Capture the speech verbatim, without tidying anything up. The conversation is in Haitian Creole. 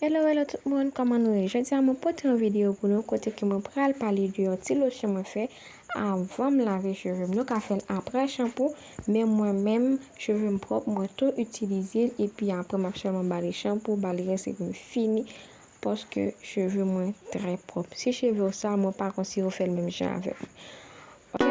Hello, hello tout moun, kòman nou ye? Jodi a mwen pote yon videyo pou nou kote ke mwen pral pale de yon ti losyon mwen fè avan m lave cheve m. Nou ka fè l apre chanpou, men mwen menm, cheve m pwòp, mwen tou itilize l, epi apre m ap sèlman ba li chanpou, ba li rens epi m fini, paske cheve mwen trè pwòp. Si cheve w sal, mwen pa konn si w fè l menm jan avè m. Ok?